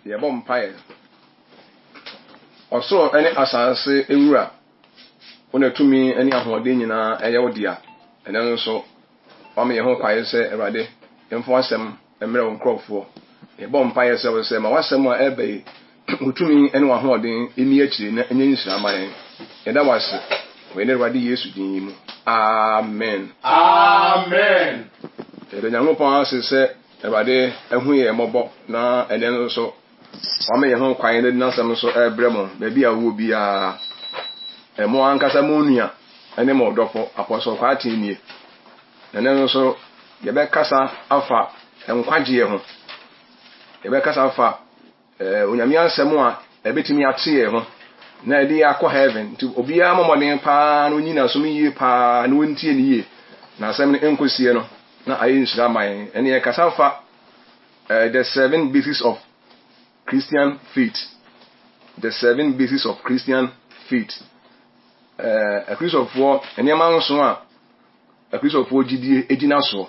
Yɛbɔ mpaeɛ. Ɔsoro ne asase Wura, wo na tumi ne ahoɔden nyinaa ɛyɛ wo dea. Ɛnnɛ nso, woama yɛn ho kwae sɛ, Awurade, yɛmfa w'asɛm mmrɛ wo nkurɔfoɔ. Yɛbɔ mpaeɛ srɛ wo sɛ, ma w'asɛm a ɛreba yi, wo tumi ne w'ahoɔden nni akyire na ɛnyɛ nhyira mma yɛn. Yɛda wo ase wɔ yɛn Awurade Yesu din yi mu. Amen. Amen. Yɛda Nyankopɔn ase sɛ Awurade ahu yɛn mmɔbɔ na ɛnnɛ nso wama yɛn ho kwan de n'asɛm nso rebrɛ mo baabi a wowɔ biara. Mo ankasa mo nua ne mo dɔfo Apostle Kwarteng nie. Ɛnnɛ nso yɛbɛkasa afa nkwagyeɛ ho. Yɛbɛkasa afa Onyame asɛm a ɛbɛtumi ate yɛn ho na ɛde yɛn akɔ heaven. Nti obiara mmɔ mmɔden paa na ɔnyi n'asom yie paa na ɔntie no yie na asɛm no nkɔsie no na ayɛ nhyira ama yɛn. Ɛne yɛkasa fa the seven bases of Christian faith. The seven bases of Christian faith. Akristofoɔ nneɛma nson a Akristofoɔ gyidie gyina soɔ.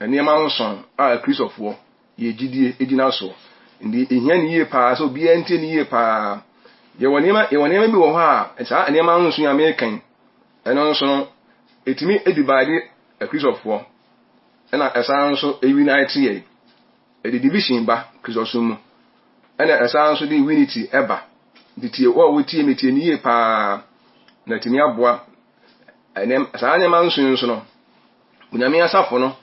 Nneɛma nson a Akristofoɔ yɛ gyidie gyina soɔ. Nti ehia ne yie paa sɛ obiara ntie ne yie paa. Yɛwɔ nneɛma yɛwɔ nneɛma bi wɔ hɔ a saa nneɛma nson a meka yi ɛno nso no ɛtumi divide Akristofoɔ ɛna ɛsan nso unite yɛn. Ɛde division ba Kristosom mu ɛna ɛsan nso de unity ɛba. Nti tie wo a wotie me tie ne yie paa na ɛtumi aboa ɛnɛ saa nneɛma nson nso no Onyame asafo no,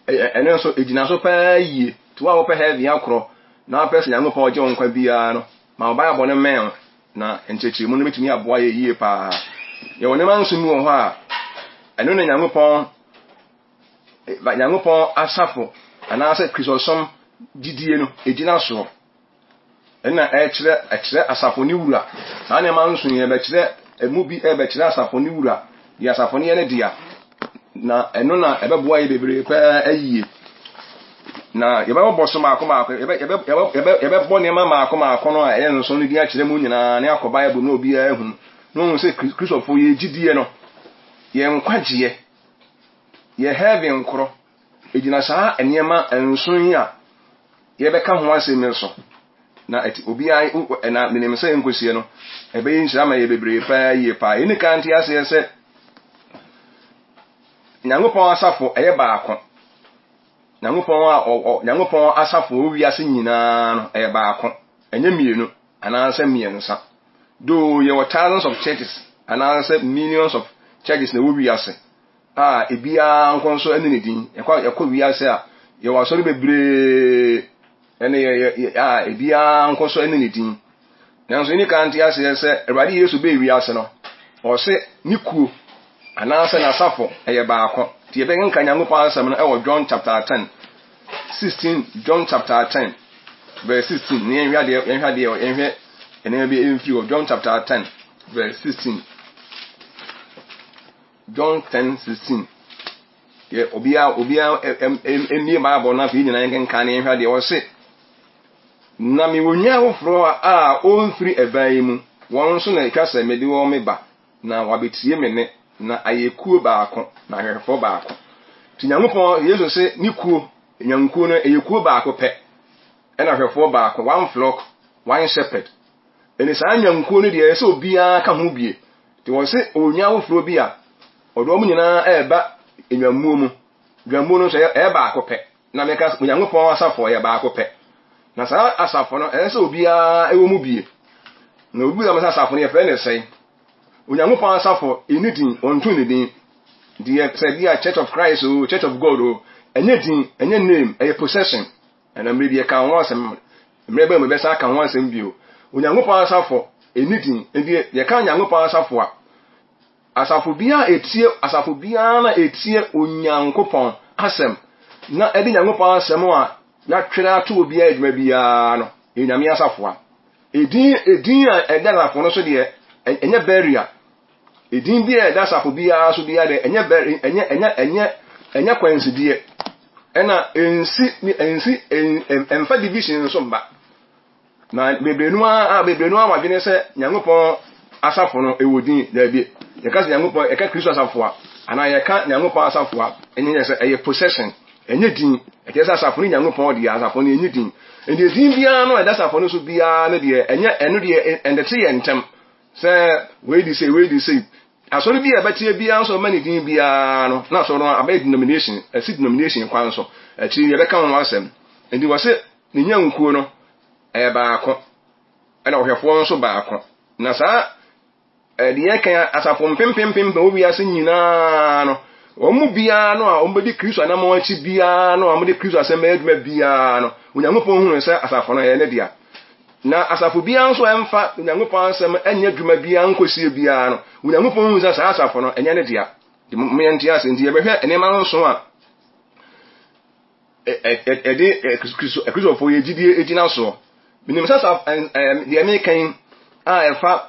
ɛno nso, egyina so paa yie. Nti wo a wopɛ heaven akorɔ, na wopɛ sɛ Nyankopɔn gye wo nkwa biara no, ma wo Bible no mmɛn wo, na nkyerɛkyerɛmu no bɛtumi aboa yɛ yie paa. Yɛwɔ nneɛma nson bi wɔ hɔ a, ɛno na Nyankopɔn, Nyankopɔn asafo anaasɛ Kristosom gyidie no, egyina soɔ. Ɛna ɛkyerɛ ɛkyerɛ asafo no wura. Saa nneɛma nson yi ɛbɛkyerɛ ɛmu bi ɛbɛkyerɛ asafo no wura, deɛ asafo no yɛ ne dea. Na ɛno na ɛbɛboa yɛ bebree paa ayie. Na yɛbɛbɔ so mmaako mmaako, yɛbɛ yɛbɛ yɛbɛ yɛbɛbɔ nneɛma mmaako mmaako no a ɛyɛ nson no din akyerɛ mu nyinaa ne akɔ Bible mu na obiara ahu. Na ohun sɛ Kristofo yɛ gyidie no, yɛ nkwagyeɛ, yɛ heaven korɔ. Egyina saa nneɛma nson yi a yɛbɛka ho asɛm yi so, na ɛte obiara na menim sɛ nkosie no ɛbɛyɛ nhyira ma yɛ bebree paa yie paa. Yɛni kan nte aseɛ sɛ Nyankopɔn asafo ɛyɛ baako. Nyankopɔn a ɔ Nyankopɔn asafo wɔ wiase nyinaa no ɛyɛ baako, ɛnyɛ mmienu anaasɛ mmiɛnsa. Though yɛwɔ thousands of churches anaasɛ millions of churches na ɛwɔ wiase, a ebiara nko nso ne ne din. Yɛkɔ yɛkɔ wiase a, yɛwɔ asɔre bebree ɛne yɛ yɛ a ebiara nko nso ne ne din. Nanso yɛn kan te aseɛ sɛ Awurade Yesu bɛɛ wiase no, ɔse ne kuo anaasɛ n'asafo ɛyɛ baako. Nti yɛbɛkenka Nyankopɔn asɛm no ɛwɔ John chapter 10, 16, John chapter 10, verse 16. Ne yɛnhwɛ adeɛ, yɛnhwɛ adeɛ, yɛnhwɛ nneɛma bi mfiri hɔ. John chapter 10, verse 16. John 10, 16. Yɛ obiara obiara mmie Bible no afei nyinaa nkenkan ne nhwɛ adeɛ ɔse na mewɔ nwan foforɔ a ɔmfiri ɛban yi mu wɔn nso na ɛtwa sɛ mede wɔn meba na wɔabɛtie me nne na ayɛ kuo baako na ahwɛfoɔ baako. Nti Nyankopɔn Yesu se ne kuo nwankuo no ɛyɛ kuo baako pɛ ɛna ahwɛfoɔ baako one flock one shepherd. Ɛne saa nnwankuo no deɛ ɛsɛ sɛ obiara ka ho bie. Nti wɔse ɔwɔ nnwan foforɔ bi a ɔde wɔn nyinaa ɛreba nnwammuo mu. Dwammuo no nso ɛyɛ baako pɛ. Na meka Onyankopɔn asafo ɛyɛ baako pɛ. Na saa asafo no ɛsɛ sɛ obiara ɛwɔ mu bie. Na obi bisa me sɛ asafo no yɛfrɛ no sɛn? Onyankopɔn asafo ɛnni din, wɔnto ne din. Nti yɛ sɛ bi a Church of Christ o, Church of God o, ɛnyɛ din, ɛnyɛ name, ɛyɛ possession. Ɛna mmerɛ bi yɛka ho asɛm, mmerɛ bɛn mu yɛbɛsan aka ho asɛm bio. Onyankopɔn asafo, ɛnni din. Enti yɛka Nyankopɔn asafo a, asafo biara a ɛtie, asafo biara na ɛtie Onyankopɔn asɛm, na ɛde Nyankopɔn asɛm a yɛatwerɛ ato obiara adwuma biara no, ɛyɛ Nyame asafo a. Edin, edin a ɛda asafo no so deɛ, ɛnyɛ barrier. Edin bi a ɛda asafo biara so biara deɛ, ɛnyɛ bɛ, ɛnyɛ, ɛnyɛ, ɛnyɛ, ɛnyɛ kwansideɛ. Ɛna ɛnsi, ɛnsi, ɛmfa division nso mma. Na bebree no ara, bebree no ara wadwene sɛ Nyankopɔn asafo no ɛwɔ din. Daabi. Yɛka sɛ Nyankopɔn, yɛka Kristo asafo a, anaa yɛka Nyankopɔn asafo a, ɛnyɛ sɛ ɛyɛ possession. Ɛnyɛ din. Ɛkyerɛ sɛ asafo no Nyankopɔn deɛ, asafo no ɛnyɛ din. Nti edin biara no a ɛda asafo no so biara no deɛ, ɛnyɛ ɛno deɛ ɛntete yɛn ntɛm sɛ wei di sei, wei di sei. Asɔre bi a ɛbɛteɛ biara nso ɔma ne din biara no, na asɔre no abɛyɛ denomination, ɛsi denomination kwan so. Akyiri yɛbɛka ho asɛm. Nti wɔse ne nyankuo no ɛyɛ baako, ɛna ɔhwɛfoɔ nso baako. Na saa Deɛ ɛka asafo mpempempem wɔ wiase nyinaa no, wɔn mu biara no a wɔbɛdi Kristo anammɔn akyi biara no a wɔde Kristo asɛm bɛyɛ adwuma biara no, Onyankopɔn hunu sɛ asafo no ɛyɛ ne dea. Na asafo biara nso a ɛmfa Onyankopɔn asɛm nyɛ adwuma biara nkɔsie biara no, Onyankopɔn hunu sɛ saa asafo no ɛnyɛ ne dea. Nti mo yɛnte ase. Nti yɛbɛhwɛ nneɛma nson a ɛde Kristofoɔ yɛ gyidie gyina soɔ. Menim sɛ deɛ meka yi a ɛfa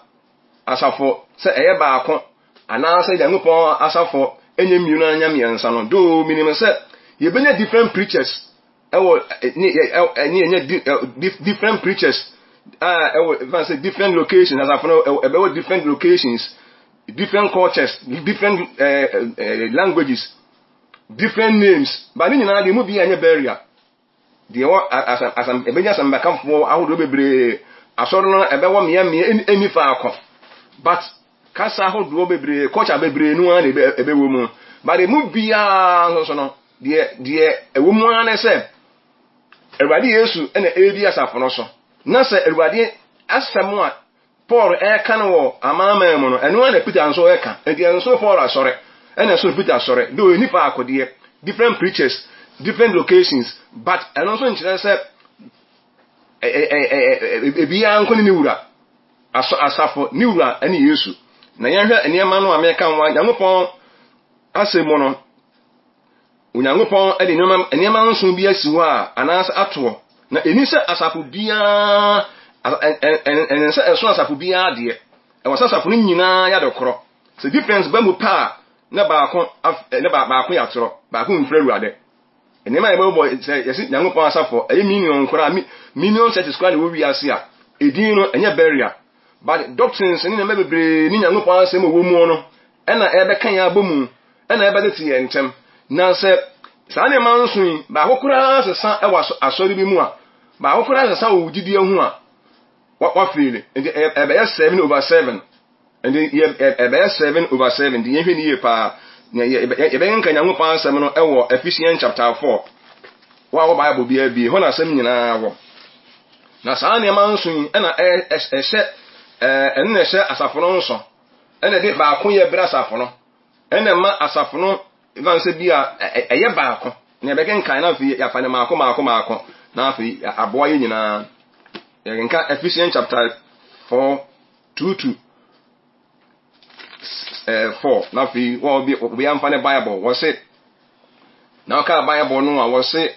asafo sɛ ɛyɛ baako anaasɛ Nyankopɔn asafo ɛnyɛ mmienu anaa mmiɛnsa no, doo menim sɛ yɛbɛnya different preachers ɛwɔ ne ɛne yɛnya different preachers a ɛwɔ ɛfan sɛ different locations asafo no ɛbɛwɔ different locations, different cultures, different languages, different names, ba ne nyinaa deɛ mu bi anyɛ barrier. Deɛ ɛwɔ asɛm asɛm ɛbɛnya asɛmpakafoɔ ahodoɔ bebree. Asɔre no ɛbɛwɔ mmeammea ɛnni faako. But kasa ahodoɔ bebree, culture bebree no ara na ɛbɛwɔ mu. But emu biara nso so no, deɛ deɛ ɛwɔ mu ara ne sɛ Awurade Yesu na ɛredi asafo no so. Na sɛ Awurade asɛm a Paul reka no wɔ amanaman mu no, ɛno ara na Peter nso reka. Enti ɛnsono Paul asɔre, ɛna ɛsono Peter asɔre. Though ɛnni faako deɛ, different preachers, different locations, but ɛno nso nkyerɛ sɛ ebiara nko ne ne wura. Asafo ne wura ne Yesu. Na yɛnhwɛ nneɛma no a meka ho a, Nyankopɔn asɛm mu no, Onyankopɔn de nneɛma nneɛma nson bi asi hɔ a anaasɛ atoɔ, na ɛni sɛ asafo biara ɛnsɛ sɛ ɛso asafo biara deɛ. Ɛwɔ sɛ asafo no nyinaa yɛ ade korɔ. Sɛ difference ba mu pɛ a, na baako na baako yɛ atorɔ, baako mfiri Awurade. Nneɛma a yɛbɛbɔ sɛ yɛsi Nyankopɔn asafo ɛyɛ million koraa, million churches koraa na ɛwɔ wiase a, edin no ɛnyɛ barrier. But doctrines ne nneɛma bebree ne Nyankopɔn asɛm a ɛwɔ mu no ɛna ɛbɛka yɛn abɔ mu, ɛna ɛbɛtete yɛn ntam. Na sɛ saa nneɛma nson yi, baako koraa sesa wɔ asɔre bi mu a, baako koraa sesa wɔ wo gyidie ho a, wafeeli. Nti ɛbɛyɛ 7/7. Nti ɛbɛyɛ 7/7. Nti yɛnhwɛ ne yie paa. Yɛbɛkenkan Nyankopɔn asɛm no wɔ Ephesians chapter 4. Wo a wɔ Bible biara bie, hɔ na asɛm nyinaa wɔ. Na saa nneɛma nson yi ɛna ɛhyɛ ɛno na ɛhyɛ asafo no nso. Ɛna ɛde baakoyɛ brɛ asafo no. Ɛna ɛma asafo no ɛfa sɛ bi a ɛyɛ baako. Na yɛbɛkenkan na afei yɛafa no maako maako maako na afei aboa yɛ nyinaa. Yɛkenka Ephesians chapter 4 2 to 4 na afei wɔn obi obi amfa ne Bible wɔse na ɔka Bible no a wɔse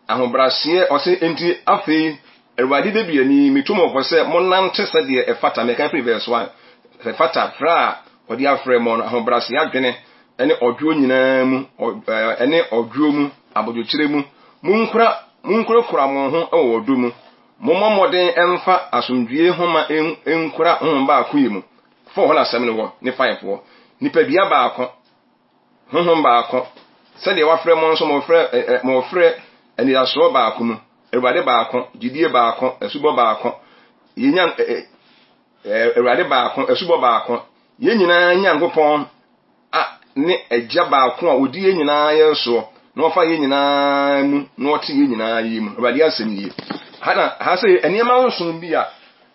Ahobrɛaseɛ, ɔse, Enti afei, Awurade deduani, metu mo fo sɛ monnante sɛdeɛ ɛfata, meka firi verse 1, ɛfata frɛ a ɔde afrɛ mo no, ahobrɛaseɛ adwene ne ɔdwoɔ nyinaa mu, ne ɔdwoɔ mu, abodwokyerɛ mu, monkura, monkurakura mo ho wɔ ɔdɔ mu, mommɔ mmɔden mfa asomdwoeɛ nhoma nkura honhom baakoyɛ mu. 4 hɔ na asɛm no wɔ, ne 5 wɔ. Nipadua baako. Honhom baako, sɛdeɛ wɔafrɛ mo nso mo frɛ ɛ ɛ mo frɛ anidasoɔ baako mu, Awurade baako, gyidie baako, asubɔ baako, yɛn Nyan ɛ ɛ Awurade baako, asubɔ baako, yɛn nyinaa Nyankopɔn a ne Agya baako a ɔdi yɛn nyinaa yɛn soɔ, na ɔfa yɛn nyinaa mu, na ɔte yɛn nyinaa yɛ mu. Awurade asɛm nie. Ha na ha sɛ nneɛma nson bi a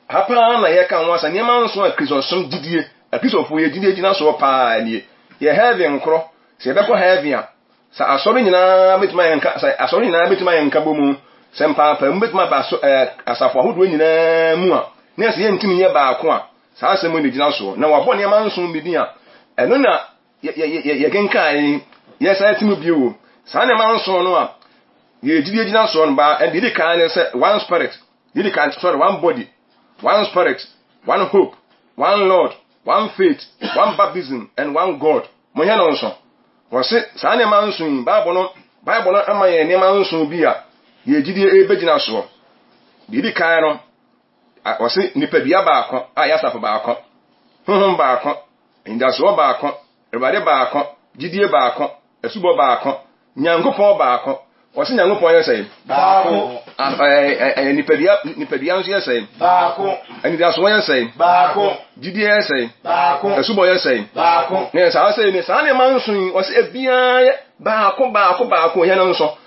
ha paa na yɛka ho asɛm, nneɛma nson a Kristosom gyidie Akristofo yɛ gyidie gyina soɔ paa nie. Yɛ heaven korɔ. Sɛ yɛbɛkɔ heaven a, sɛ asɔre nyinaa bɛtumi ayɛ nka, sɛ asɔre nyinaa bɛtumi ayɛ nkabɔ mu, sɛ mpaapaamu bɛtumi aba aso, ɛɛ, asafo ahodoɔ nyinaa mu a, na sɛ yɛntumi nyɛ baako a, saa asɛm yi na gyina soɔ. Na wɔabɔ nneɛma nson bi din a, ɛno na yɛkenkan yi, yɛsan ti mu bio o. Saa nneɛma nson no a yɛ gyidie gyina soɔ no, ba, ɛdeɛ di kan ne sɛ one spirit, deɛ di kan, sorry, one body, one spirit, one hope, One Lord, one faith, one baptism, and one God. Monyɛ no nso. Wɔse saa nneɛma nson yi, Bible no, Bible no ama yɛn nneɛma nson bi a yɛn gyidie rebɛgyina soɔ. Deɛ ɛdi kan no, wɔse nipadua baako a ɛyɛ asafo baako, honhom baako, anidasoɔ baako, Awurade baako, gyidie baako, asubɔ baako. Nyankopɔn baako. Wɔse Nyankopɔn yɛ sɛn? Baako. Nipadua, nipadua nso yɛ sɛn? Baako. Anidasoɔ yɛ sɛn? Baako. Gyidie yɛ sɛn? Baako. Asubɔ yɛ sɛn? Baako. Ne saa sɛ ne saa nneɛma nson yi, wɔse ebiara yɛ baako baako baako yɛn nso.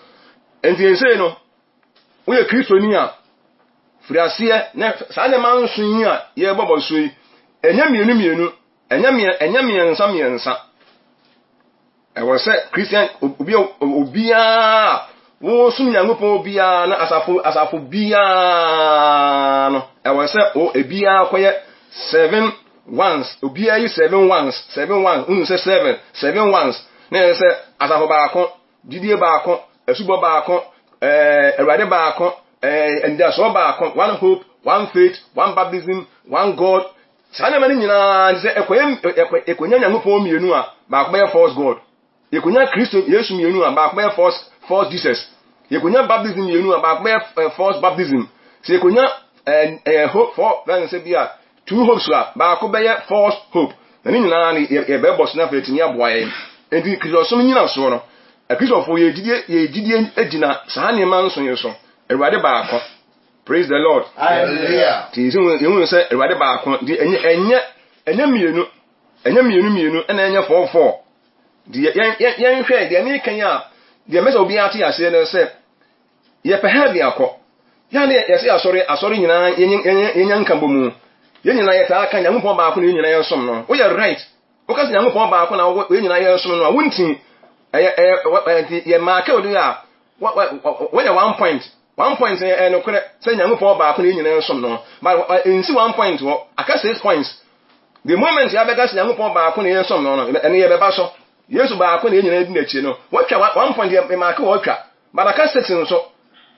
Nti nsei no, woyɛ Kristoni a, firi aseɛ na saa nneɛma nson yi a yɛrebɔbɔ so yi, ɛnyɛ mmienu mmienu, ɛnyɛ mmiɛnsa mmiɛnsa. Ɛwɔ sɛ Christian obi obiara a wɔsom Nyankopɔn obiara na asafo asafo biara no ɛwɔ sɛ o ebiara kɔyɛ seven ones, obiara yi seven ones, seven ones, wohu sɛ seven, seven ones, na ɛyɛ sɛ asafo baako, gyidie baako, asubɔ baako, ɛɛ Awurade baako, ɛɛ anidasoɔ baako, one hope, one faith, one baptism, one God. Saa nneɛma no nyinaa nti sɛ ɛkɔyɛ ɛkɔnya Nyankopɔn mmienu a, baako bɛyɛ false God. Yɛkɔnya Kristo Yesu mmienu a, baako bɛyɛ false false Jesus. Yɛkɔnya baptism mmienu a, baako bɛyɛ eh, false baptism. Sɛ yɛkɔnya eh, eh, hope for bɛn sɛ bi a two hopes a, baako bɛyɛ false hope. Na ne nyinaa no yɛbɛbɔ so na afei atumi aboa yɛn. Nti Kristosom nyinasoɔ no, Akristofoɔ yɛ gyidie yɛ gyidie gyina saa nneɛma nson yi so. Awurade baako. Praise the Lord. Hallelujah. Ti yɛhu sɛ Awurade baako nti ɛnyɛ ɛnyɛ ɛnyɛ mmienu ɛnyɛ mmienu mmienu ɛna ɛnyɛ fɔɔ fɔɔ. Nti yɛn yɛn yɛnhwɛ deɛ meka yi a deɛ mɛsɛ obiara te aseɛ no sɛ yɛpɛ ha biakɔ. Yɛn ne yɛsɛ asɔre asɔre nyinaa yɛnyɛ yɛnyɛ nka bɔ mu. Yɛn nyinaa yɛtaa ka Nyankopɔn baako na yɛn nyinaa yɛsom no. Woyɛ right. Woka sɛ Nyankopɔn baako na yɛn nyinaa yɛsom no a wonti ɛyɛ ɛyɛ nti yɛ maake wo de a wɔyɛ one point. One point ɛyɛ nokorɛ sɛ Nyankopɔn baako na yɛn nyinaa som no, but ɛnsi one point hɔ, aka six points. The moment yɛabɛka sɛ Nyankopɔn baako na yɛn som no no, ɛno yɛbɛba so. Yesu baako na yɛn nyinaa di n'akyi no, wɔatwa one point yɛ maake wɔatwa, but aka six nso.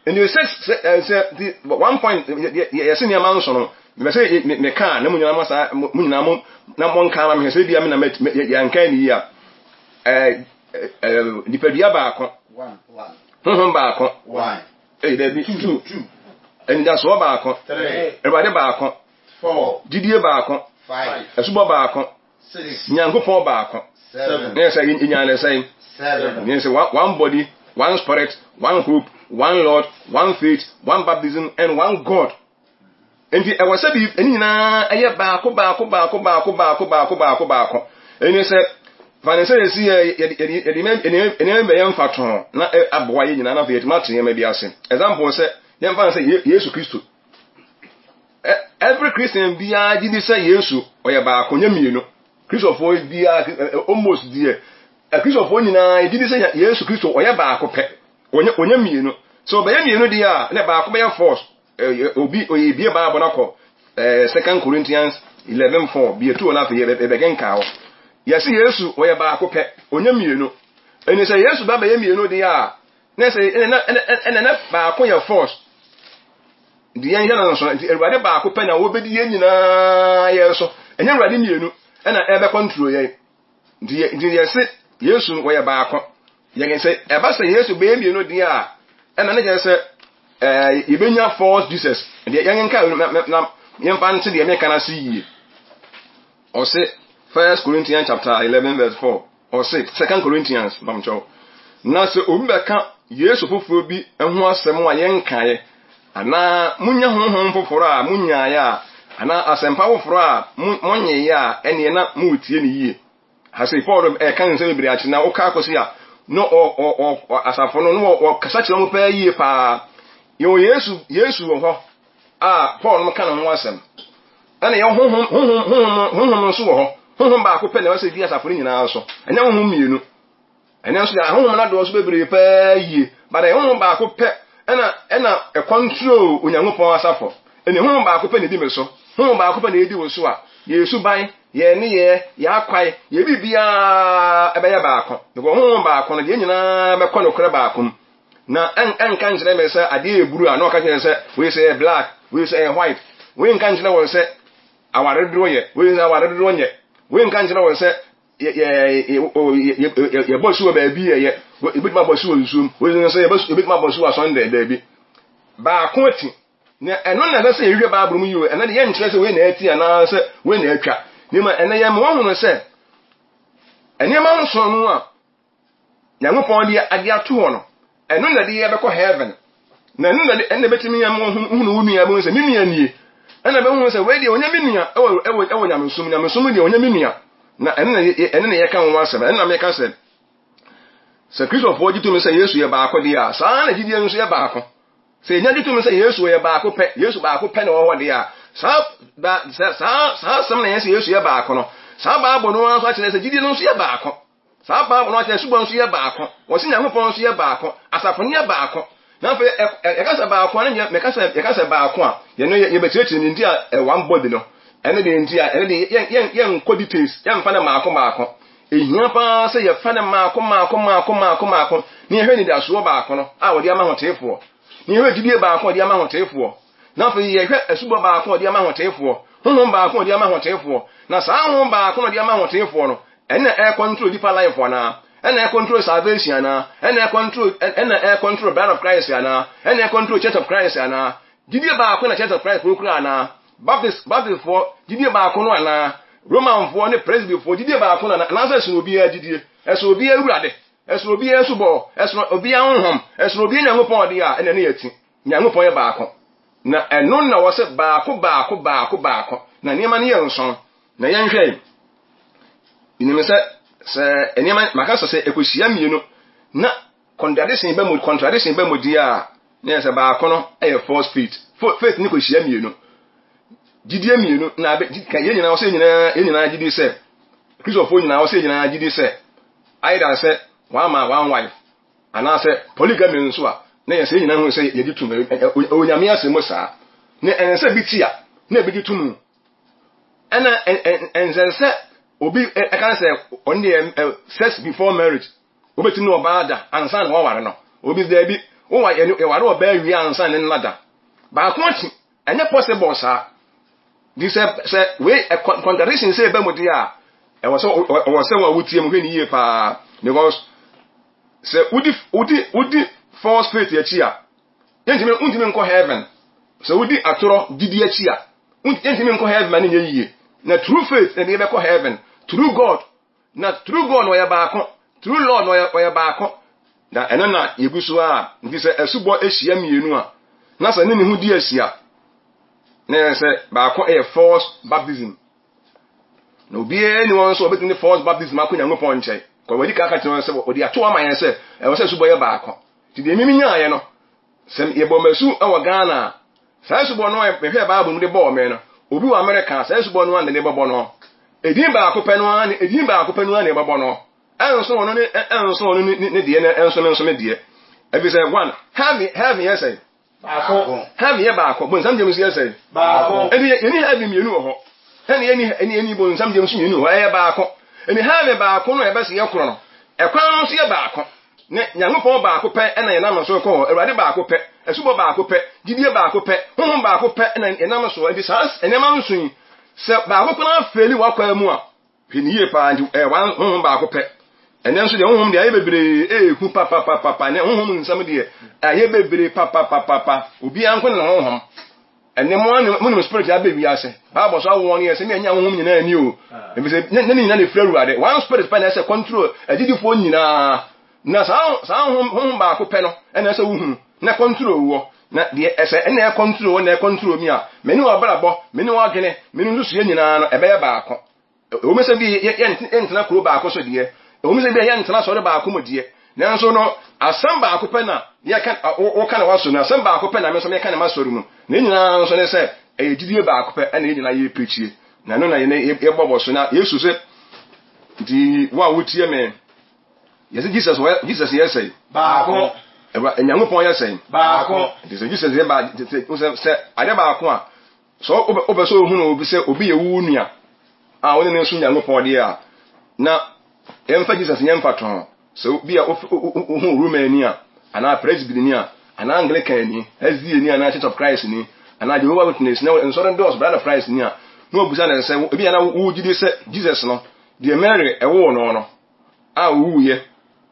Nti six sɛ nti one point yɛse nneɛma nso no, mepɛ sɛ meka na mo nyinaa mo saa mo nyinaa mo na monka ma mehwɛ sɛ ebia me na yɛnka ne yie a, ɛɛ nipadua baako. Honhom baako. Ei, dabi, two. Anidasoɔ baako. Awurade baako. Gyidie baako. Asubɔ baako. Nyankopɔn baako. Ne yɛ sɛ yɛnya ne sɛn? Ne yɛ sɛ one body, one spirit, one hope, one Lord, one faith, one baptism, and one God. Enti ɛwɔ sɛ bi ɛne nyinaa ɛyɛ baako baako baako baako baako baako baako baako. Ɛne sɛ fa ne sɛ yɛsi yɛ yɛde yɛde nneɛma bɛyɛ mfatoho na aboa yɛ nyinaa na afei yɛtumi ate nneɛma bi ase. Example sɛ yɛmfa no sɛ Yesu Kristo. Every Christian biara gye di sɛ Yesu ɔyɛ baako nyɛ mmienu. Kristofoɔ biara almost deɛ Akristofoɔ nyinaa gye di sɛ Yesu Kristo ɔyɛ baako pɛ. Ɔnyɛ ɔnyɛ mmienu. Sɛ ɔbɛyɛ mmienu deɛ a na baako bɛyɛ force. Obi oye bie Bible no akɔ Second Corinthians 11:4 bie tu na afei yɛbɛkenkan hɔ. Yɛse Yesu ɔyɛ baako pɛ, ɔnyɛ mmienu. Ɛne sɛ Yesu ba bɛyɛ mmienu deɛ a, na sɛ ɛna ɛna na baako yɛ force. Nti yɛn yɛ no nso nti Awurade baako pɛ na wɔbɛdi yɛn nyinaa yɛn so. Ɛnyɛ Awurade mmienu ɛna ɛbɛkɔntro yɛn. Nti yɛ nti yɛse Yesu wɔyɛ baako. Yɛn sɛ ɛba sɛ Yesu bɛyɛ mmienu deɛ a, ɛna ne kyerɛ sɛ ɛɛ yɛbɛnya false Jesus. Deɛ yɛn nka na na yɛmfa nte deɛ meka no ase yie. Ɔse First Corinthians chapter 11 verse 4. Ɔse Second Corinthians bamkyɛw. Na sɛ obi bɛka Yesu foforɔ bi ho asɛm a yɛnkaeɛ, anaa monya honhom foforɔ a monyaeɛ a, anaa asɛmpa foforɔ a monyeeɛ a, ɛneɛ na moretie no yie. Ha sei, Paul ɛka nsɛm bebree akyerɛ na woka akɔsi a, na asafo no, na wɔkasa kyerɛ wɔn paa yie paa. Yɛwɔ Yesu, Yesu wɔ hɔ a Paul no ka ne ho asɛm. Ɛna yɛwɔ honhom, honhom, honhom, honhom nso wɔ hɔ. Honhom baako pɛ na ɛwɔ sɛ di asafo no nyinaa so. Ɛnyɛ honhom mmienu. Ɛnɛ nso deɛ ahonhom no adɔɔso bebree paa yie, but ɛyɛ honhom baako pɛ ɛna ɛna ɛkɔntrol Onyankopɔn asafo. Ɛne honhom baako pɛ na ɛdi me so, honhom baako pɛ na ɛdi wo so a, yɛn suban, yɛn nneyɛɛ, yɛn akwae, yɛn biribiara ɛbɛyɛ baako. Because honhom baako no, yɛn nyinaa bɛkɔ nokorɛ baako mu. Na ɛnka nkyerɛ me sɛ adeɛ yɛ blue a, na ɔka kyerɛ sɛ wei sɛ ɛyɛ black, wei sɛ ɛyɛ white. Wei nka nkyerɛ wɔn sɛ aware dodoɔ yɛ, wei sɛ aware dodoɔ nyɛ. Wei nka nkyerɛ wɔn sɛ yɛbɔ asu wɔ baabi yɛyɛ yɛbɛtumi abɔ asu wɔ nsuom wɔn sɛ yɛbɛtumi abɔ asu wɔ asɔndɛn daabi baako ati na ɛno na ɛsɛ sɛ yɛhwehwɛ Bible mu yie ɛno de yɛnkyerɛ sɛ wei na ati anaasɛ wei na atwa na mmom ɛnɛ yɛma wɔhunu sɛ nneɛma nson no a. Nyankopɔn de ade ato hɔ no, ɛno na ɛde yɛ bɛkɔ heaven. Na ɛno na ɛna ɛbɛtumi ama wohunu wo nua bɛhu sɛ me nua nie. Ɛna bɛhu sɛ wei deɛ ɔnyɛ me nua ɛwɔ ɛwɔ ɛwɔ nyamesom nyamesom deɛ ɔnyɛ me nua. Na ɛno na ɛno na yɛka ho asɛm. Ɛno na meka sɛ sɛ Kristofoɔ gye tom sɛ Yesu yɛ baako deɛ a, saa na gyidie nso yɛ baako. Sɛ yɛnya gye tom sɛ Yesu yɛ baako pɛ, Yesu baako pɛ na ɔwɔ hɔ deɛ a, saa ba saa saa asɛm na yɛn sɛ Yesu yɛ baako no, saa Bible no ara nso akyerɛ sɛ gyidie no nso yɛ baako. Saa Bible no akyerɛ asubɔ nso yɛ baako. Wɔse Nyankopɔn nso yɛ baako. Asafo no yɛ baako. Na afei yɛka sɛ baako a, ne meka sɛ yɛka sɛ baako a, yɛno yɛbɛkyerɛkyerɛ ne nti a one body no. Ɛno deɛ nti a, ɛno deɛ yɛn yɛn yɛnkɔ details, yɛmfa no maako maako. Ehia paa sɛ yɛfa no maako maako maako maako maako na yɛhwɛ anidasoɔ baako no a wɔde ama ahoteefoɔ. Na yɛhwɛ gyidie baako a wɔde ama ahoteefoɔ. Na afei yɛhwɛ asubɔ baako a wɔde ama ahoteefoɔ, honhom baako a wɔde ama ahoteefoɔ. Na saa honhom baako na wɔde ama ahoteefoɔ no, ɛna ɛcontrol nipa life anaa? Ɛna ɛcontrol salvation anaa? Ɛna ɛcontrol ɛna ɛcontrol bride of Christ anaa? Ɛna ɛcontrol church of Christ anaa? Gyidie baako na church of Christ foɔ kura anaa? Baptist Baptistfoɔ gyidie baako no anaa? Romanfoɔ ne Presbyfoɔ gyidie baako no anaa? Anaasɛ ɛsono obiara gyidie? Ɛsono obiara awurade? Ɛsono obiara asubɔ? Ɛsono obiara honhom? Ɛsono obiara Nyankopɔn deɛ a, ɛna ɛne yɛ ti. Nyankopɔn yɛ baako. Na ɛno na wɔsɛ baako baako baako baako. Na nneɛma no yɛ nson. Na yɛnhwɛ yi. Menim sɛ sɛ nneɛma maka sɛ sɛ ɛkɔhyia mmienu na contradiction ba mu contradiction ba mu di a na yɛ sɛ baako no yɛ false faith. Faith no kɔhyia mmienu. Gyidie mmienu na abɛ yɛn nyinaa wɔsɛ yɛn nyinaa yɛn nyinaa gyidi sɛ Kristofoɔ nyinaa wɔsɛ yɛn nyinaa gyidi sɛ either sɛ one man one wife Anaasɛ polygamy nso a, na yɛn sɛ yɛn nyinaa hu sɛ yɛgye tom, ɛwɔ Nyame asɛm mu saa. Na ɛnsɛ sɛ bi ti a, na ebi gye to mu. Ɛna ɛnsɛ sɛ obi ɛka sɛ ɔno deɛ sex before marriage, wobɛtumi ne ɔbaa da ansa na wɔaware no. Obi sɛ daabi, wowa yɛware ɔbaa wie ansa ne nna da. Baako akyi, ɛnyɛ possible saa. Nti sɛ sɛ wei contradiction sɛ ɛba mu deɛ a, ɛwɔ sɛ ɛwɔ sɛ wɔn a wotie mu hwɛ ne yie paa because sɛ wodi wodi wodi false faith akyi a, yɛntumi wontumi nkɔ heaven. Sɛ wodi atorɔ gyidi akyi a, yɛntumi nkɔ heaven ma ne nyɛ yie. Na true faith na ɛde yɛbɛkɔ heaven. True God Na true God no ɔyɛ baako, true Lord no ɔyɛ ɔyɛ baako. Na ɛno na yɛgu so a, nti sɛ asubɔ hyia mmienu a, na sɛ ne ne ho di asia, na yɛ sɛ baako yɛ false baptism. Na obiara ni wɔn nso wɔbɛtumi de false baptism akɔ Nyankopɔn nkyɛn. Kɔ wɔadi kan aka kyerɛ wɔn sɛ wɔde ato ama yɛn sɛ ɛwɔ sɛ asubɔ yɛ baako. Nti deɛ mimi nyaeɛ no, Sɛ yɛbɔ me asu wɔ Ghana a, saa asubɔ no a mehwɛɛ Bible mu de bɔɔ me no, obi wɔ Amerika a, saa asubɔ no ara na ne bɛbɔ no. Edin baako pɛ no ara ne edin baako pɛ no ara na yɛbɛbɔ no. Ɛnso ɔno ne ɛnso ɔno ne ne deɛ na ɛnso me nso me deɛ. Efisɛ one, heaven heaven yɛ sɛn? Baako. Heaven yɛ baako. Bonsam gyem nso yɛ sɛn? Baako. Ɛnti yɛni heaven mmienu wɔ hɔ. Ɛna yɛni ɛni ɛni bonsam gyem nso mmienu wɔ hɔ. Ɛyɛ baako. Ɛni heaven baako no a yɛbɛsɛ yɛ korɔ no, ɛkwan no nso yɛ baako. Ne Nyankopɔn baako pɛ na yɛnam so rekɔ hɔ, Awurade baako pɛ, asubɔ baako pɛ, gyidie baako pɛ, Honhom baako pɛ na yɛnam so. Enti saa nneɛma nson yi, sɛ baako koraa feeli w'akwaa mu a, hwɛ no yie paa. Nti ɛyɛ one Honhom baako pɛ. Ɛnɛ nso deɛ Honhom deɛ ayɛ bebree, ɛɛhu papapapapa. Ɛnɛ Honhom nsɛm deɛ ayɛ bebree papapapapa. Obiara nko ne ne Honhom. Ɛnɛ mo ara mo nim spirit abɛ wiase. Bible so awoɔ no yɛ sɛ ne ɛnyɛ ahohom nyinaa ni o. Efisɛ ne ne nyinaa na efiri Awurade. One spirit pɛ na ɛsɛ control agyidifoɔ nyinaa. Na saa saa honhom honhom baako pɛ no ɛna ɛsɛ wohunu na control woɔ. Na deɛ ɛsɛ ɛna ɛcontrol wo na ɛcontrol mi a, me ne w'abrabɔ, me ne w'adwene, me ne nsusuiɛ nyinaa no ɛbɛyɛ baako. Ɛwom sɛ bi yɛntena kuro baako so deɛ, ɛwom sɛ bi yɛntena asɔre baako mu deɛ, nanso no, asɛm baako pɛ na yɛka, woka na w'asɔre mu, asɛm baako pɛ na me nso meka na m'asɔre mu. Na yɛn nyinaa nso ne sɛ, ɛyɛ gyidie baako pɛ ɛna yɛn nyinaa yɛprekyie. Na ɛno na yɛn yɛbɔ bɔ so. Na Yesu sɛ, nti wo a wotie me, yɛsɛ Jesus, Jesus yɛ sɛn? Baako. Ɛwura, Nyankopɔn yɛ sɛn? Baako. Nti sɛ Jesus yɛ baako, sɛ adeɛ baako a, Sɛ wopɛ sɛ ohunu obi sɛ obi yɛ wo nua a wo ne no som Nyankopɔn deɛ a, na yɛmfa Jesus nyɛ mfatoho. Sɛ obi a wohu Romani a, anaa Presbyni a, anaa Anglicanni, SDAni anaa Church of Christ ni, anaa Jehovah Witness, na nsɔre dɔɔso, Brother of Christ ni a, na wabisa no sɛ, ebi a na wogye di sɛ Jesus no, deɛ Mary ɛwoo no no, a owuiɛ,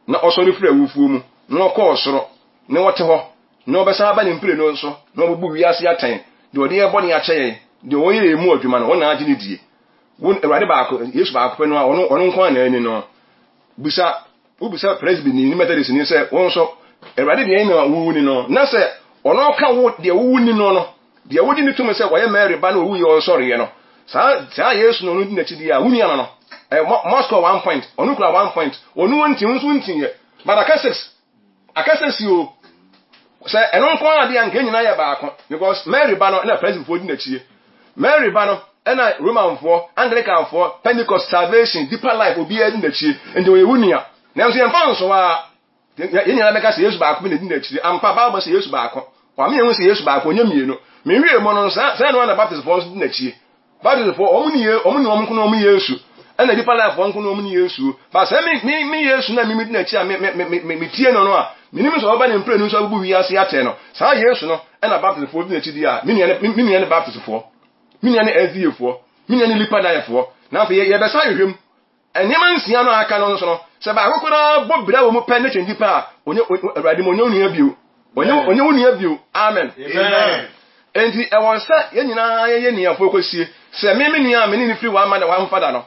na ɔsɔre firi awufoɔ mu, na ɔkɔɔ soro, na ɔte hɔ, Na ɔbɛsan aba ne mprenu so, na wabubu wiase atɛn, deɛ ɔde yɛn bɔne akyɛ yɛn, deɛ ɔyɛ yɛn mu adwuma no, wɔn na agye no die. Wo, Awurade baako, Yesu baako pɛ no a, ɔno, ɔno nko ara na ani no. Bisa. Wobisa Presbyni ne Methodistni sɛ, Wo nso, Awurade deɛn na wonni no? Na sɛ ɔno ka wo deɛ wonni no no, deɛ wogye no tom sɛ ɔyɛ Mary ba na ɔwuiɛ ɔnsɔreeɛ no, saa saa Yesu no ɔno di n'akyi deɛ a, wo nua no no, ɛyɛ mo moascore 1 point, ɔno kura 1 point, ɔno ɔnti, wo nso wontiiɛ. But aka 6, aka 6 o. Sɛ ɛno nko ara deɛ a, nka yɛn nyinaa yɛ baako, because Mary ba no na Presbyfoɔ di n'akyie. Mary ba no na Romanfoɔ, Anglicanfoɔ, Pentecost, Salvation, Deeper Life, obiara di n'akyie. Nti ɔyɛ wo nua. Nanso yɛmfa nso a, yɛn nyinaa bɛka sɛ Yesu baako bi na di n'akyire. Ampa, Bible sɛ Yesu baako. Wama yɛhu sɛ Yesu baako, ɔnyɛ mmienu. Menwie mu no, saa saa no ara na Baptistfoɔ nso di n'akyie. Baptistfoɔ, wɔn ne wɔn ne wɔn nko na wɔn Yesu. Ɛna Deeper Lifefoɔ nko na wɔn ne Yesu. Ba sɛ me me me Yesu na me me di n'akyi a me me me me metie no no a, menim sɛ ɔbɛba ne mprenu so abubu wiase atɛn no. Saa Yesu no ɛna Baptistfoɔ di n'akyi di a, me nua ne me nua ne Baptistfoɔ. Me nua ne SDAfoɔ. Me nua ne Deeper Lifefoɔ. Na afei yɛbɛsa ahwehwɛ mu. Nneɛma nsia no a aka no nso no, sɛ baako koraa bɔ bira wɔ mu pɛ ne kyɛn pɛ a, onye Awurade mu onye wo nua bio. Onye onye wo nua bio. Amen. Amen. Enti ɛwɔ sɛ yɛn nyinaa yɛyɛ nuafoɔ kɔsie. Sɛ me me nua a me ne no firi one mother one father no,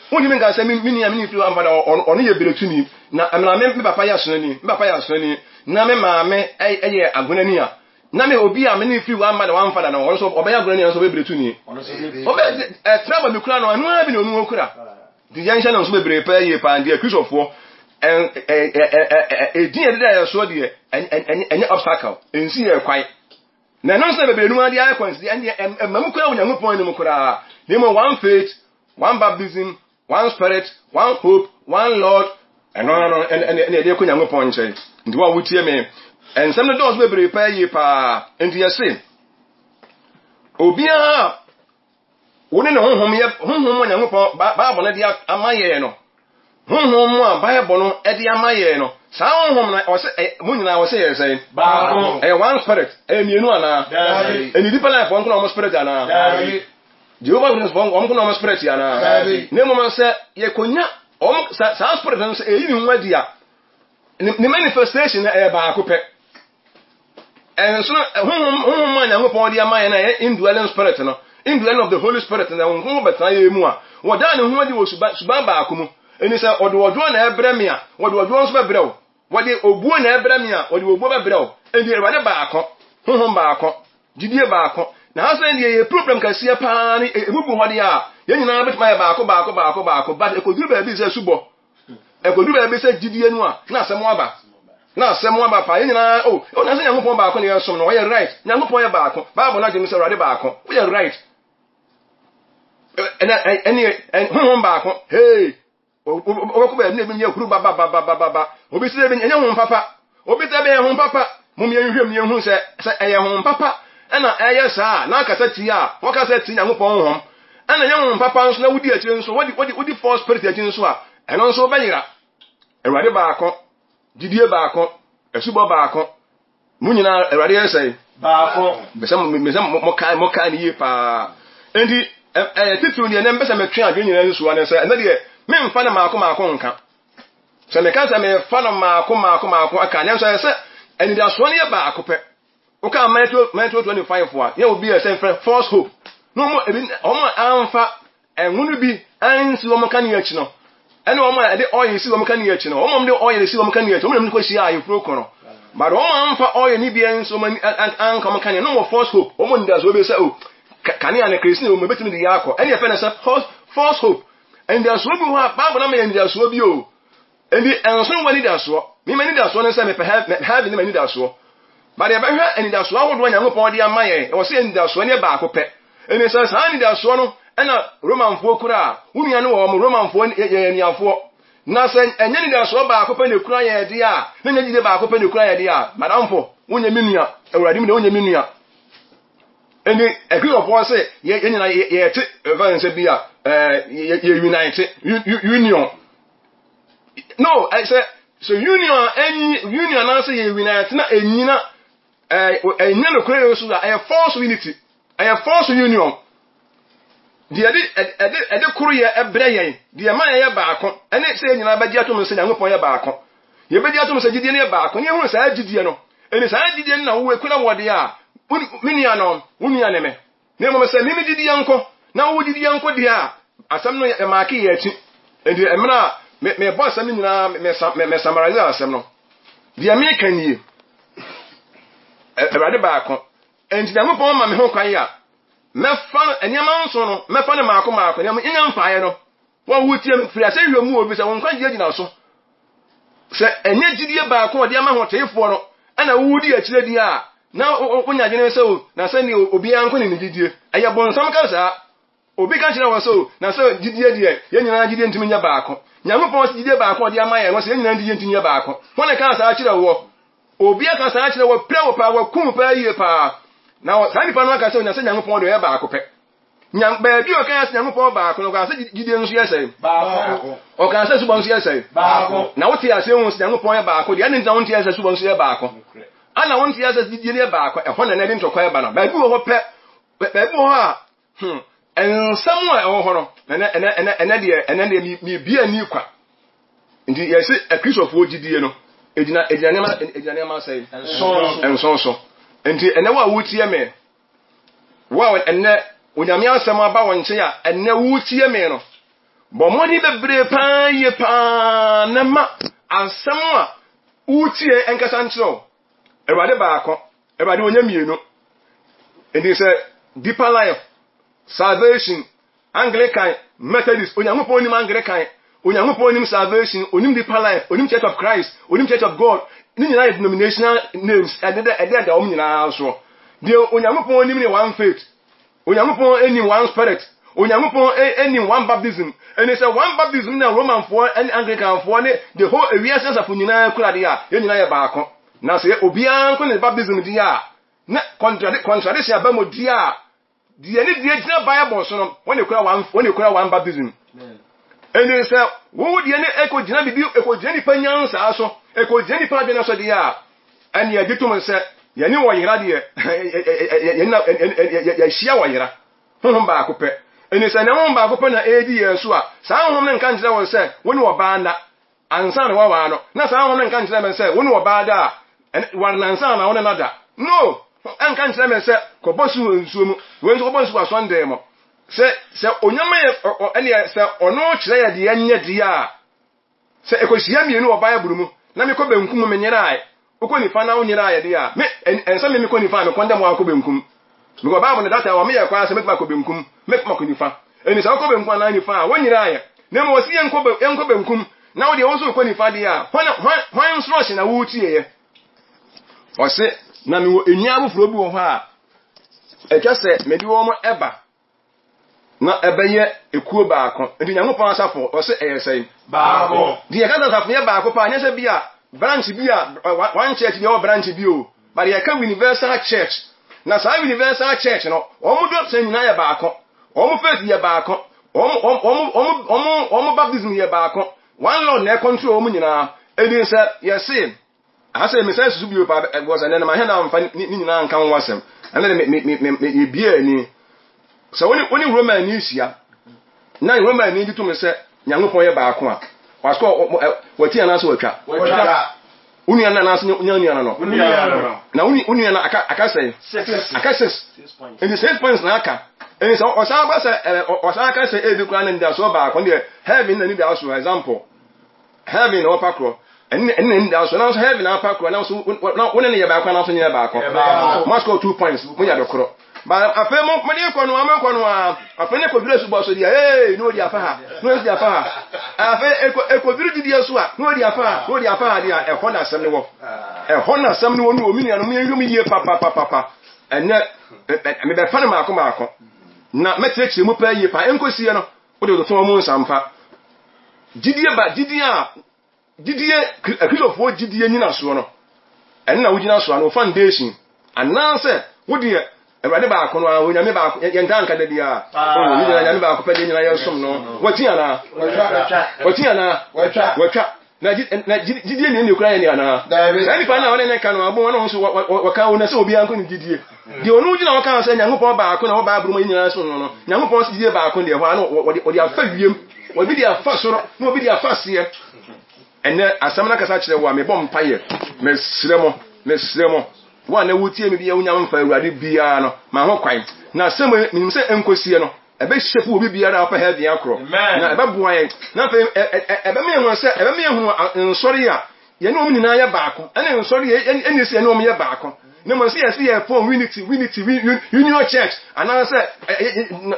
wontumi nka sɛ me me nua a me ne no firi one father ɔno ɔno yɛ beretuni na ɛmena me me papa yɛ asonani, me papa yɛ asonani na me maame ɛyɛ agonani a, na me obi a me ne no firi one mother one father no, ɔno nso ɔbɛyɛ agonani anaasɛ ɔbɛyɛ beretuni. Ɔbɛ ɛtra ba bi kura no, ɛno ara bi na ɔno ɔkura. Nti yɛnhyɛ no nso bebree paa yie paa nti Akristofoɔ ɛdin a ɛdeda yɛn soɔ deɛ ɛnyɛ obstacle, ɛnsi yɛn kwan. Na ɛno nso na bebree no ara de ayɛ kwansi ɛndeɛ ɛmma mu koraa wɔ Nyankopɔn anim koraa. Na mmom one faith, one baptism, one spirit, one hope, one Lord, ɛno ara no ɛne ɛde kɔ Nyankopɔn nkyɛn. Nti wo a wotie me, nsɛm no dɔɔso bebree paa yie paa. Nti yɛse, obiara Wo ne ne honhom yɛ honhom a Nyankopɔn Bible no de ama yɛn no. Honhom a Bible no de ama yɛn no. Saa honhom no ɔsɛ ɛ mo nyinaa ɔsɛ yɛ sɛn? Baako. Ɛyɛ one spirit. Ɛyɛ mmienu anaa? Daabi. Ɛni Deeper Life wɔn nko na wɔn spirit anaa? Daabi. Jehovah Witness wɔn nko na wɔn spirit anaa? Daabi. Na mmom sɛ yɛkonya wɔn saa spirit no sɛ ɛyi ne ho adi a ne manifestation no ɛyɛ baako pɛ. Ɛnsono honhom honhom a Nyankopɔn de ama yɛn a ɛyɛ indwelling spirit no, indwelling of the Holy Spirit na Honhom Kronkron bɛtena yɛn mu a, wɔdaa ne ho adi wɔ suban suban baako mu. Enti sɛ ɔde ɔdwoɔ na ɛbrɛ me a, wɔde ɔdwoɔ nso bɛbrɛ wo. Wɔde obuo na ɛbrɛ me a, wɔde obuo bɛbrɛ wo. Enti Awurade baako, honhom baako, gyidie baako. Na ha sɛ deɛ yɛ problem kɛseɛ paa ne emu bu hɔ deɛ a, yɛn nyinaa bɛtumi ayɛ baako baako baako baako, but ɛkɔduru baabi sɛ subɔ. Ɛkɔdu baabi sɛ gyidie no a, na asɛm aba. Na asɛm aba paa. Yɛn nyinaa, oh, oh, na sɛ Nyankopɔn baako na yɛsom no, ɔyɛ right. Nyankopɔn yɛ baako. Bible no agye no sɛ Awurade baako. Woyɛ right. Ɛnɛ, ɛne, honhom baako. Hey! Wobɛkɔ baabi na ebi yɛ huru babababababa. Obi sɛ ebi ɛnyɛ honhom papa. Obi sɛ ɛbɛyɛ honhom papa. Mom yɛnhwɛ mu yɛnhu sɛ sɛ ɛyɛ honhom papa ɛna ɛyɛ saa a, na akasa tia a, wɔkasa tia Nyankopɔn honhom. Ɛna ɛnyɛ honhom papa nso na wodi akyire nso, wodi wodi wodi false spirit akyi nso a, ɛno nso wobɛyera. Awurade baako, gyidie baako, asubɔ baako. Mo nyinaa Awurade yɛ sɛn? Baako. Mesɛ mesɛ mo kae mo kae ne yie paa. Enti ɛyɛ titiriw deɛ na mpɛ sɛ metwe adwene nyinaa nsuo ne sɛ ɛnɛ deɛ memfa no maako maako nka. Sɛ meka sɛ mefa no mmaako mmaako mmaako aka, nanso ɛyɛ sɛ anidasoɔ no yɛ baako pɛ. Woka Matthew Matthew 25 a, yɛ obi a ɛsɛ mfrɛ false hope. Na wɔn ebi wɔn a amfa ɛnwo no bi ansi wɔn kanea akyi no, ɛne wɔn a ɛde oil si wɔn kanea akyi no, wɔn a wɔde oil si wɔn kanea akyi, wɔn na wɔn kɔ hyia ayeforo kɔ no. But wɔn a amfa oil no bi ansi wɔn anka wɔn kanea, no wɔn false hope. Wɔn anidasoɔ bi sɛ o kanea no kerosene wɔ mu ebetumi de yɛ akɔ. Ɛne ɛfɛ no sɛ false hope. Anidasoɔ bi wɔ hɔ a, Bible no ama yɛn anidasoɔ bi o. Enti ɛnsono w'anidasoɔ. Me m'anidasoɔ ne sɛ mepɛ heaven ne m'anidasoɔ. But yɛbɛhwɛ anidasoɔ ahodoɔ a Nyankopɔn de ama yɛn. Ɛwɔ sɛ anidasoɔ no yɛ baako pɛ. Enti sɛ saa anidasoɔ no ɛna Romanfoɔ kura a, wo nua no wɔ wɔn, Romanfoɔ yɛ anuafoɔ. Na sɛ ɛnyɛ anidasoɔ baako pɛ na ekura yɛn deɛ a, na ɛnyɛ gyidie baako pɛ na ekura yɛn deɛ a, madamfo, wonyɛ me nua. Awurade mu deɛ wonyɛ me nua. Ɛnni Akristofoɔ se yɛn nyinaa yɛte ɛfa ne sɛ bi a yɛ unite union. No, sɛ sɛ union ɛnyi union anaasɛ yɛ unite na ɛnyina ɛnyina nokorɛ yɛ so a ɛyɛ false unity, ɛyɛ false union. Deɛ ɛde ɛde ɛde koroyɛ ɛbrɛ yɛn, deɛ ɛma yɛyɛ baako, ɛne sɛ yɛn nyinaa bɛgye atom sɛ Nyankopɔn yɛ baako. Yɛbɛgye atom sɛ gyidie no yɛ baako, ne yɛhunu saa gyidie no. Ɛne saa gyidie no na wowɔ ekura wɔ deɛ a, me nua no, wo nua ne me. Na mmom sɛ me me gyidie nko, na wo gyidie nko deɛ a, asɛm no yɛmaake yɛ akyi. Enti mmerɛ a Me mebɔ asɛm no nyinaa me me me summarize asɛm no. Deɛ meka nie. Awurade baako. Enti Nyankopɔn ma me ho kwan a mɛfa no nneɛma nson no mɛfa no maako maako nneɛma nyɛ mfaeɛ no. Wɔn wotie me firi ase hwɛ mu obi sɛ wɔn nkwagyeɛ gyina so. Sɛ ɛnyɛ gyidie baako a ɔde ama ahoteefoɔ no ɛna wodi akyire deɛ a na wonya adwene sɛ o na sɛdeɛ obiara nko ne ne gyidie. Ɛyɛ bonsam ka saa. Obi ka kyerɛ wɔn sɛ, O, na sɛ gyidie deɛ, yɛn nyinaa gyidie ntumi nyɛ baako. Nyankopɔn se gyidie baako a ɔde ama yɛn no, sɛ yɛn nyinaa gyidie ntumi nyɛ baako. Hwan na ɛkaa saa kyerɛ woɔ? Obi aka saa akyerɛ wo, wapira wo paa, waku wo paa yie paa. Na saa nipa no aka sɛ, na sɛ Nyankopɔn deɛ ɔyɛ baako pɛ. Nyan, baabi a ɔkaa sɛ Nyankopɔn baako no, ɔkaa sɛ gyidie nso yɛ sɛn? Baako. Ɔkaa sɛ subɔ nso yɛ sɛn? Baako. Na wote aseɛ hu sɛ Nyankopɔn yɛ baako deɛ, ɛne nti na wonte aseɛ sɛ subɔ nso yɛ baako? Ana wonte aseɛ sɛ gyidie no yɛ baako? Ɛhɔ na na ɛde ntɔkwa ɛba no. Baabi wɔ hɔ pɛ, baabi wɔ hɔ a nsɛm a ɛwɔ hɔ no, ɛnɛ ɛnɛ ɛnɛ ɛnɛ deɛ ɛnɛ deɛ mibia ani kwa. Nti yɛsi akristofoɔ gyidie no egyina egyina nneɛma egyina nneɛma sɛn nson so. Nti ɛnɛ wo a wotie me, wo a ɛnɛ Onyame asɛm aba wo nkyɛn a ɛnɛ wotie me no, bɔ mmɔden bebree paa yie paa na ma asɛm a wotie nkasa nkyerɛ wo. Awurade baako, Awurade ɔnyɛ mmienu. Nti sɛ Deeper Life, Salvation, Anglican, Methodist, Onyankopɔn nim Anglican, Onyankopɔn nim Salvation, onim Deeper Life, onim Church of Christ, onim Church of God, ne nyinaa yɛ denominational names, ɛdeda ɛdeda wɔn nyinaa soɔ. Deɛ Onyankopɔn nim ne one faith, Onyankopɔn nim one spirit, Onyankopɔn nim one baptism. Ɛne sɛ one baptism na Romanfoɔ ne Anglicanfoɔ ne the whole ewiase asafo nyinaa kura deɛ a, yɛn nyinaa yɛ baako. Na sɛ obiara nko ne baptism deɛ a, na contradiction aba mu deɛ a, deɛ ne deɛ gyina Bible so no, wɔn na ekura one, wɔn na ekura one baptism. Ɛne sɛ wo deɛ ne ɛkɔgyina biribi, ɛkɔgyina nipa nyansaa so, ɛkɔgyina nipa adwene so deɛ a, ɛne yɛgye tom sɛ yɛne wɔ yera deɛ, yɛhyia wɔ yera. Honhom baako pɛ. Ɛne sɛ na honhom baako pɛ na ɛredi yɛn so a, saa honhom no nka nkyerɛ wɔn sɛ wo ne ɔbaa nna ansa na woaware no, na saa honhom no nka nkyerɛ me sɛ wo ne ɔbaa da a, ware no ansa na wo ne no ada. No! Ɛnka nkyerɛ me sɛ kɔbɔ su wɔ nsuo mu, wei nso kɔbɔ nsu wɔ asɔndan mu. Sɛ, sɛ Onyame yɛ, ɛneɛ sɛ ɔno kyerɛ yɛ deɛ nyɛ deɛ a, sɛ ɛkɔhyia mmienu wɔ Bible mu, na mekɔ benkum mu menyerae, wokɔ nifa na wonyeraeɛ deɛ a, me, ɛnsɛ me mekɔ nifa a mekɔndɛm wo akɔ benkum. Because Bible no data wɔ meyɛ kwan sɛ mɛtumi akɔ benkum, mɛtumi akɔ nifa. Ɛnti sɛ wokɔ benkum anaa nifa a, wonyeraeɛ. Na mmom wɔsi yɛnkɔ, yɛnkɔ benkum, na wo deɛ wo nso wokɔ nifa deɛ a, hwan, hwan, hwan instruction na wotieɛ? Ɔse, na mewɔ nnua afoforɔ bi wɔ hɔ a, ɛtwa sɛ mede wɔn ɛba na ɛbɛyɛ ekuo baako. Nti Nyankopɔn asafo, ɔse ɛyɛ sɛn? Baako. Nti yɛka sɛ asafo yɛ baako paa, nyɛ sɛ bi a branch bi a, one church bi ɛwɔ branch bi o, but yɛka universal church. Na saa universal church no, wɔn doctrine nyinaa yɛ baako, wɔn faith yɛ baako, wɔn, wɔn, wɔn, wɔn, wɔn baptism yɛ baako. One Lord na ɛcontrol wɔn nyinaa. Ɛnti sɛ yɛse Aha sɛ mesan susu bio paa because ɛnɛ no mahwɛ na amfa ne nyinaa nka ho asɛm. Ɛnɛ de me me me me yɛbie ani. Sɛ wo ne wo ne Roma ani hyia na Roma ani gye tom sɛ Nyankopɔn yɛ baako a, wasɔ wati anaasɛ watwa? Watwa. Wo nua no anaasɛ nya nua no no? Na wo nua no aka aka sɛ? Aka six. Nti 6 points na aka. Nti sɛ ɔsan ba sɛ ɔsan aka sɛ ebi koraa na nidasoɔ baako deɛ heaven na nidasoɔ example. Heaven na wɔpa korɔ. Ɛne ɛne na ɛnda so. Nanso heaven na apa korɔ. Nanso na wo ne no yɛ baako anaa so nyɛ baako. Mo score 2 points. Mo nya do korɔ. Ba afei mo mo de kɔ no mo kɔ no a afei ne kɔduru asubɔ so deɛ ee na odi afa ha na odi afa ha. Afei ekɔ ekɔduru didie so a na odi afa ha na odi afa ha deɛ ɛhɔ na asɛm ne wɔ. Ɛhɔ na asɛm ne wɔ no omi nuanom yɛn hwɛ mu yie papapapapa. Ɛnɛ mebɛfa no maako maako na mɛkyerɛkyerɛ mu paa yie paa ɛnkɔsie no wode toto wɔn nsa mfa gyidie ba gyidie a gyidie akristofoɔ gyidie nyinasoɔ no ɛno na wogyina so ano foundation anaasɛ wodeɛ Awurade baako no a Onyame baako yɛntaa nka da biara oh yɛn nyinaa Nyame baako pɛ deɛ nyinaa yɛnsom no wɔkyi anaa wɔkyi anaa wɔtwa na gyidie mmienu na ekura yɛn deɛ anaa saa nipa no a ɔne ne ka no abo ɔno nso wɔka wo na sɛ obiara nko ne gyidie deɛ ɔno gyina wɔka sɛ Nyankopɔn baako na wɔ Bible mu yɛn nyinaa som no no Nyankopɔn gyidie baako deɛ hɔ ano wɔde afa wiem wɔbi de afa soro na wɔbi de afa aseɛ. Ɛnɛ asɛm no akasa kyerɛ wo a mebɔ mpayɛ mesrɛ mo mesrɛ mo wo a na wotie me bia wonya mfa Awurade biara no ma ho kwan na asɛm menim sɛ ɛnkɔsie no. Ɛbɛhyɛ obi biara a ɔpɛ heaven akorɔ. Na ɛbɛboa yɛn. Na afei ɛbɛma yɛhunu sɛ ɛbɛma yɛhunu nsɔre a yɛne wɔn nyinaa yɛ baako ɛne nsɔre a ɛne sɛ yɛne wɔn yɛ baako. Na mmom sɛ yɛsɛ yɛ fɔm unity unity union church anaasɛ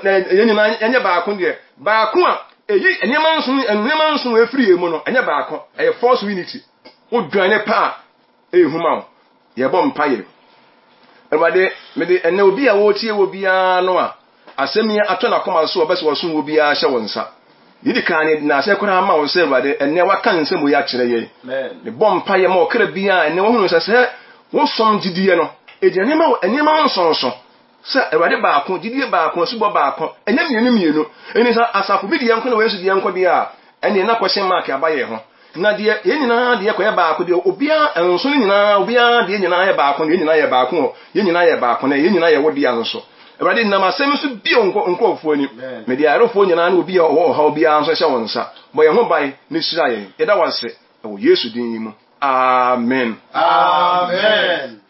yɛn nyinaa yɛnyɛ baako deɛ baako a ɛyi nneɛma nson nneɛma nson efiri yɛn mu no ɛnyɛ baako ɛyɛ false unity. Wodwan ne pa a ɛyɛ hu ma wo. Yɛbɔ mpaeɛ. Awurade, mede ɛnɛ obi a wɔretie wɔ biara no a asɛm yi atɔ n'akoma so a ɔbɛ sɛ wɔsom wɔ biara hyɛ wo nsa. Yɛdi kan ne n'asɛ koraa ma wo sɛ Awurade, ɛnɛ waka nsɛm yi akyerɛ yɛn. Mebɔ mpaeɛ ma ɔkra biara ɛnɛ wɔhunu sɛ sɛ wosom gyidie no, ɛgyina nneɛma nneɛma nsonso sɛ Awurade baako, gyidie baako, asubɔ baako, ɛnyɛ mmienu mmienu. Ɛni sɛ asafo bi deɛ nko na wɔn nso deɛ nko deɛ a, ɛnneɛ na question mark aba yɛn ho. Na deɛ yɛn nyinaa deɛ kɔyɛ baako deɛ obiara nso no nyinaa obiara deɛ nyinaa yɛ baako deɛ nyinaa yɛ baako wɔ yɛn nyinaa yɛ baako na yɛn nyinaa yɛ wo dea nso. Awurade nam asɛm so bio nkurɔfoɔ anim. Mede ayarefoɔ nyinaa ne obi a ɔwɔ ɔhaw biara nso hyɛ wo nsa. Bɔ yɛn ho ban ne hyira yɛn. Yɛda wo ase wɔ Yesu din yi mu. Amen. Amen.